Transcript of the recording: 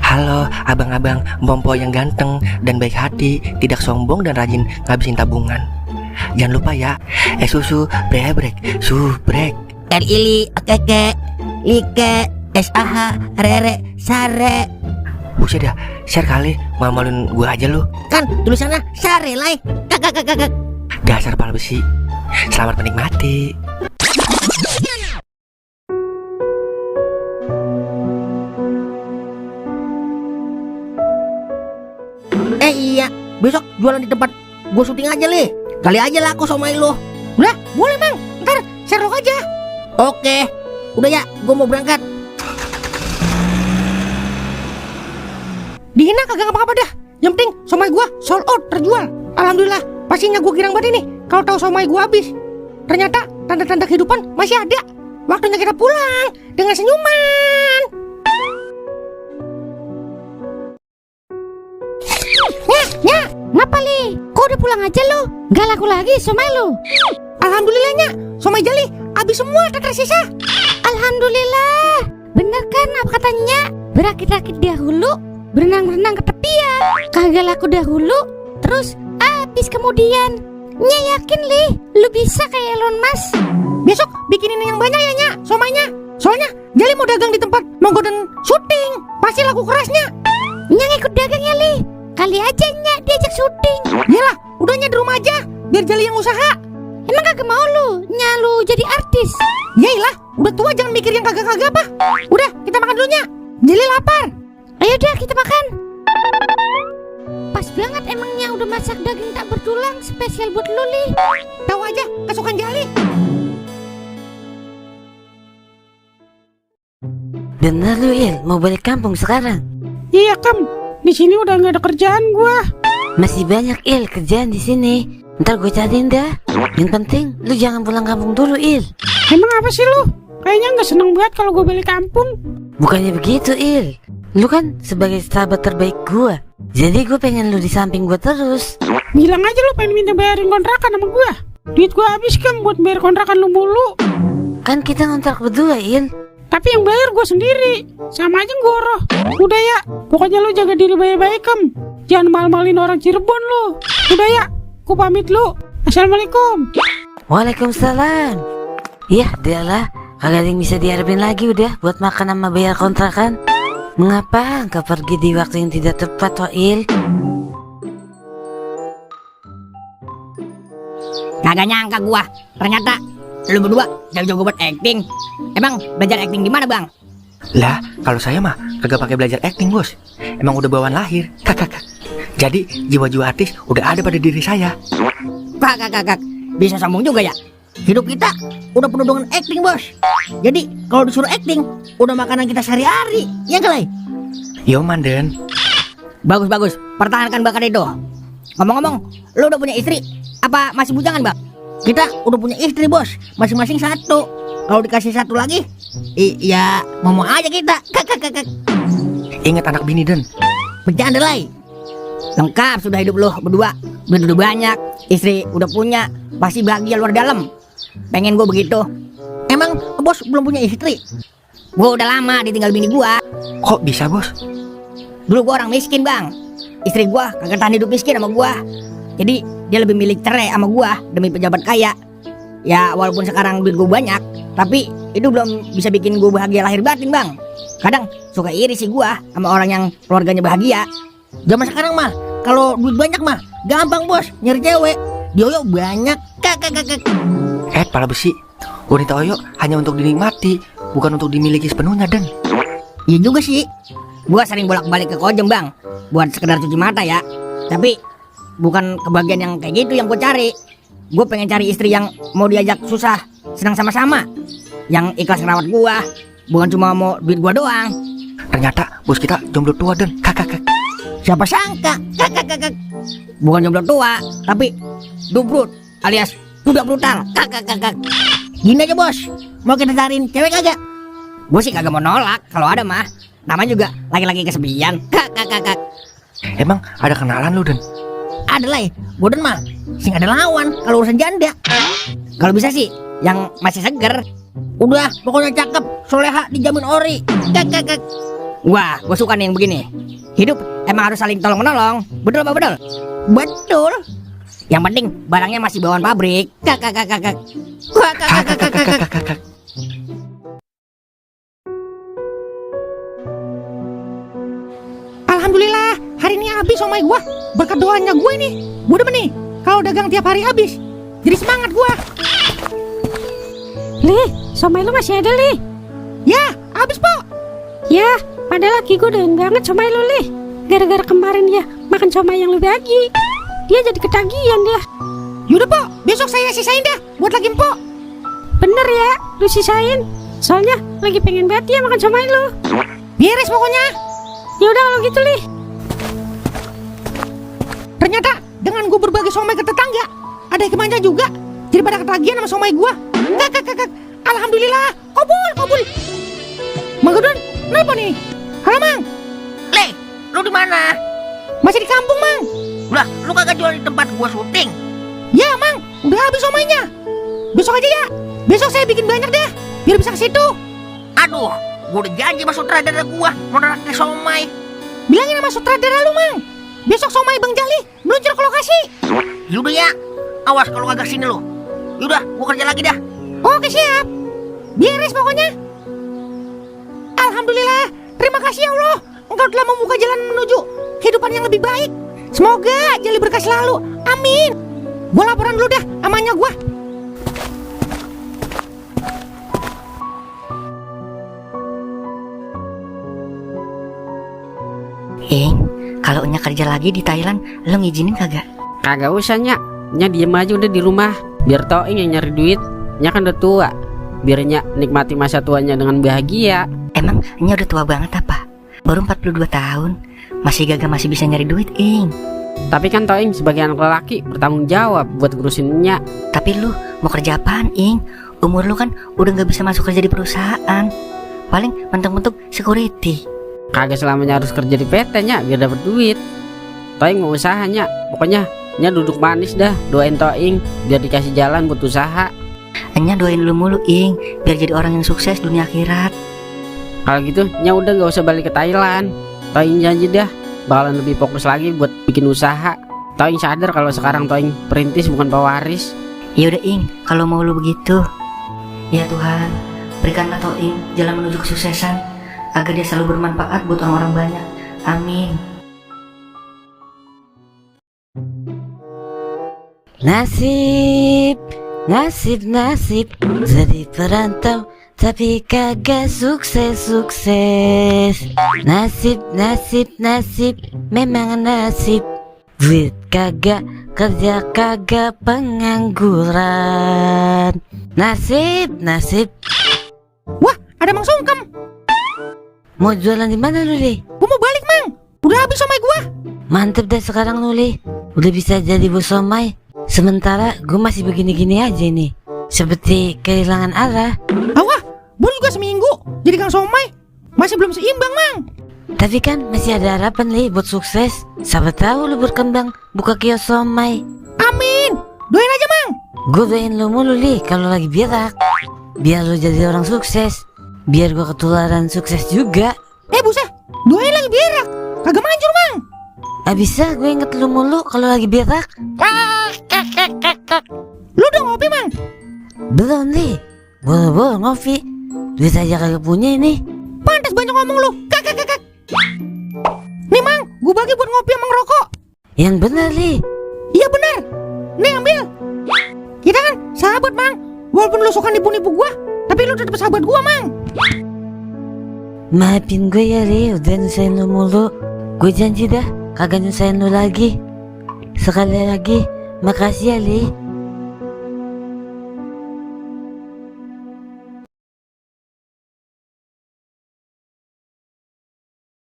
Halo abang-abang Bompo yang ganteng dan baik hati, tidak sombong dan rajin ngabisin tabungan. Jangan lupa ya, susu brebrek, subrek. Ili, keke, like, SAH, rere, sare. Buset dah, share kali, malu-maluin gua aja lu. Kan tulisannya sare lai. Kakak. Dasar pala besi. Selamat menikmati. Iya, besok jualan di tempat gue syuting aja li. Kali aja laku somai lo. Udah, boleh mang. Ntar share lo aja. Oke, udah ya, gue mau berangkat. Dihina kagak ngapa-ngapa dah. Yang penting somai gue sold out, terjual. Alhamdulillah, pastinya gue girang banget ini kalau tahu somai gue habis. Ternyata tanda-tanda kehidupan masih ada. Waktunya kita pulang dengan senyuman. Nya, ngapa li? Kok udah pulang aja lo? Gak laku lagi somai lo? Alhamdulillahnya, somai jali habis semua tak tersisa. Alhamdulillah. Bener kan apa katanya? Berakit-rakit dahulu, berenang-renang ke tepian. Kagak laku dahulu, terus habis kemudian. Nya yakin li, lu bisa kayak Elon Musk. Besok bikinin yang banyak ya Nya, somainya. Soalnya jali mau dagang di tempat Monggo dan syuting, pasti laku kerasnya. Nya ikut dagang ya li. Kali aja Nya diajak syuting. Yalah, udah Nya di rumah aja, biar Jali yang usaha. Emang kagak mau lu, Nya lu jadi artis? Yaelah, udah tua jangan mikir yang kagak-kagak apa. Udah, kita makan dulu Nya, Jali lapar. Ayo deh kita makan. Pas banget emangnya udah masak daging tak bertulang spesial buat lu li. Tahu aja, kesukaan Jali. Bener lu Il, mau balik kampung sekarang? Iya Kam, di sini udah nggak ada kerjaan gua. Masih banyak Il kerjaan di sini. Ntar gue cariin dah. Yang penting lu jangan pulang kampung dulu Il. Emang apa sih lu? Kayaknya nggak seneng banget kalau gue balik kampung. Bukannya begitu Il. Lu kan sebagai sahabat terbaik gua, jadi gue pengen lu di samping gua terus. Bilang aja lu pengen minta bayarin kontrakan sama gua. Duit gua habis Kam buat bayar kontrakan lu mulu. Kan kita ngontrak berdua Il. Tapi yang bayar gua sendiri. Sama aja ngoroh. Udah ya, pokoknya lu jaga diri baik-baik Kam. Jangan mal-malin orang Cirebon lu. Udah ya, ku pamit lu. Assalamualaikum. Waalaikumsalam. Yah dialah, kagak ada yang bisa diharapin lagi udah buat makan sama bayar kontrakan. Mengapa engkau pergi di waktu yang tidak tepat, Wail? Kagak nyangka gua, ternyata lu berdua jago-jago buat acting. Emang belajar acting di mana, Bang? Lah, kalau saya mah kagak pakai belajar acting, Bos. Emang udah bawaan lahir. Kakak. Jadi jiwa-jiwa artis udah ada pada diri saya. Kakak, bisa sambung juga ya. Hidup kita udah penuh dengan acting, Bos. Jadi kalau disuruh acting, udah makanan kita sehari-hari. Ya kelai. Yo Manden. Bagus. Pertahankan bakat itu. Ngomong-ngomong, lu udah punya istri? Apa masih bujangan, Bang? Kita udah punya istri, Bos. Masing-masing satu. Kalau dikasih satu lagi, iya mau aja kita. Kakak. Ingat anak bini Den. Bercanda lai. Lengkap sudah hidup lu berdua. Duit udah banyak, istri udah punya, pasti bahagia luar dalam. Pengen gue begitu. Emang Bos belum punya istri? Gue udah lama ditinggal bini gue. Kok bisa, Bos? Dulu gue orang miskin, Bang. Istri gue kagak tahan hidup miskin sama gue. Jadi dia lebih milih cerai sama gue demi pejabat kaya. Ya walaupun sekarang duit gue banyak, tapi itu belum bisa bikin gue bahagia lahir batin, Bang. Kadang suka iri sih gue sama orang yang keluarganya bahagia. Zaman sekarang mah kalau duit banyak mah gampang, Bos, nyari cewek. Dioyo banyak. Kakak. Pala besi. Wanita Oyo hanya untuk dinikmati, bukan untuk dimiliki sepenuhnya, Den. Iya juga sih. Gua sering bolak-balik ke Kojem, Bang, buat sekedar cuci mata ya. Tapi bukan kebahagiaan yang kayak gitu yang gue cari. Gue pengen cari istri yang mau diajak susah, senang sama-sama. Yang ikhlas ngerawat gua, bukan cuma mau duit gua doang. Ternyata bos kita jomblo tua, Den. Kakak. Siapa sangka? Kakak. Bukan jomblo tua, tapi dubrut alias kuda brutal. Kakak. Gini aja, Bos. Mau kita cariin cewek kagak? Gue sih kagak mau nolak kalau ada mah. Namanya juga laki-laki kesepian. Kakak. Emang ada kenalan lu, Den? Ada lah, gue dan mah sing ada lawan kalau urusan janda. Kalau bisa sih yang masih seger. Udah pokoknya cakep, soleha, dijamin ori. Kakak. Wah, gue suka nih yang begini. Hidup emang harus saling tolong menolong. Betul apa betul? Betul. Yang penting barangnya masih bawaan pabrik. Kakak. Wah, kakak. Alhamdulillah, hari ini habis somai gua. Berkat doanya gue nih. Gue demen nih, kalau dagang tiap hari habis. Jadi semangat gua. Lih, somai lu masih ada, Lih? Ya, habis, Po. Ya, padahal laki gue udah banget somai lu, Lih. Gara-gara kemarin ya makan somai yang lu bagi, dia jadi ketagihan dia. Yaudah, Po, besok saya sisain dah buat lagi Po. Bener ya, lu sisain. Soalnya lagi pengen banget dia makan somai lu. Beres pokoknya. Ya udah kalau gitu, Lih. Ternyata dengan gue berbagi somai ke tetangga, ada hikmahnya juga. Jadi pada ketagihan sama somai gua. Kakak. Alhamdulillah, kabul. Mang Gudon, kenapa nih? Halo, Mang. Le, lu di mana? Masih di kampung, Mang. Lah, lu kagak jual di tempat gua syuting. Ya, Mang, udah habis somainya. Besok aja ya. Besok saya bikin banyak deh, biar bisa ke situ. Aduh, gua udah janji sama sutradara gua mau nerakir somai. Bilangin sama sutradara lu, Mang. Besok somai Bang Jali meluncur ke lokasi. Yaudah ya, awas kalau kagak sini lu. Yaudah, gua kerja lagi dah. Oke, siap. Beres pokoknya. Alhamdulillah, terima kasih ya Allah. Engkau telah membuka jalan menuju kehidupan yang lebih baik. Semoga Jali berkah selalu. Amin. Gua laporan dulu dah amannya gua. Kalau Nya kerja lagi di Thailand, lo ngizinin kagak? Kagak usah, Nyak. Nya diem aja udah di rumah. Biar Toing yang nyari duit. Nya kan udah tua. Biar Nya nikmati masa tuanya dengan bahagia. Emang Nya udah tua banget apa? Baru 42 tahun. Masih masih bisa nyari duit, Ing. Tapi kan Toing sebagai anak lelaki bertanggung jawab buat ngurusin Nya. Tapi lu mau kerja apaan, Ing? Umur lu kan udah gak bisa masuk kerja di perusahaan. Paling mentok-mentok security. Kagak selamanya harus kerja di PT, Nya, biar dapet duit. Toing mau usaha, Nya. Pokoknya Nya duduk manis dah, doain Toing biar dikasih jalan buat usaha. Nya doain lu mulu, Ing, biar jadi orang yang sukses dunia akhirat. Kalau gitu Nya udah gak usah balik ke Thailand. Toing janji dah bakalan lebih fokus lagi buat bikin usaha. Toing sadar kalau sekarang Toing perintis bukan pewaris. Ya udah, Ing, kalau mau lu begitu. Ya Tuhan, berikanlah Toing jalan menuju kesuksesan agar dia selalu bermanfaat buat orang-orang banyak. Amin. Nasib jadi perantau tapi kagak sukses. Nasib memang nasib. Duit kagak, kerja kagak, pengangguran. Nasib. Wah, ada Mang Sungkem. Mau jualan di mana lu, Li? Gua mau balik, Mang. Udah habis somai gua. Mantep dah sekarang lu, Li. Udah bisa jadi bos somai. Sementara gue masih begini-gini aja nih. Seperti kehilangan arah. Wah, baru juga seminggu jadi kang somai. Masih belum seimbang, Mang. Tapi kan masih ada harapan, Li, buat sukses. Siapa tahu lu berkembang buka kios somai. Amin. Doain aja, Mang. Gue doain lu mulu, Li, kalau lagi berak. Biar lu jadi orang sukses. Biar gue ketularan sukses juga. Buset, doain lagi berak. Kagak manjur, Mang. Bisa gue inget lu mulu kalau lagi berak. Lu udah ngopi, Mang? Belum, Li. Boro-boro ngopi. Duit aja kagak punya ini. Pantas banyak ngomong lu. Kakak. Nih, Mang, gue bagi buat ngopi sama ngerokok. Yang bener, Li. Iya bener. Nih, ambil. Kita kan sahabat, Mang. Walaupun lu suka nipu-nipu gua, tapi lu tetap sahabat gua, Mang. Maafin gue ya, Li, udah nyusahin lu mulu. Gue janji dah kagak nyusahin lu lagi. Sekali lagi, makasih ya, Li.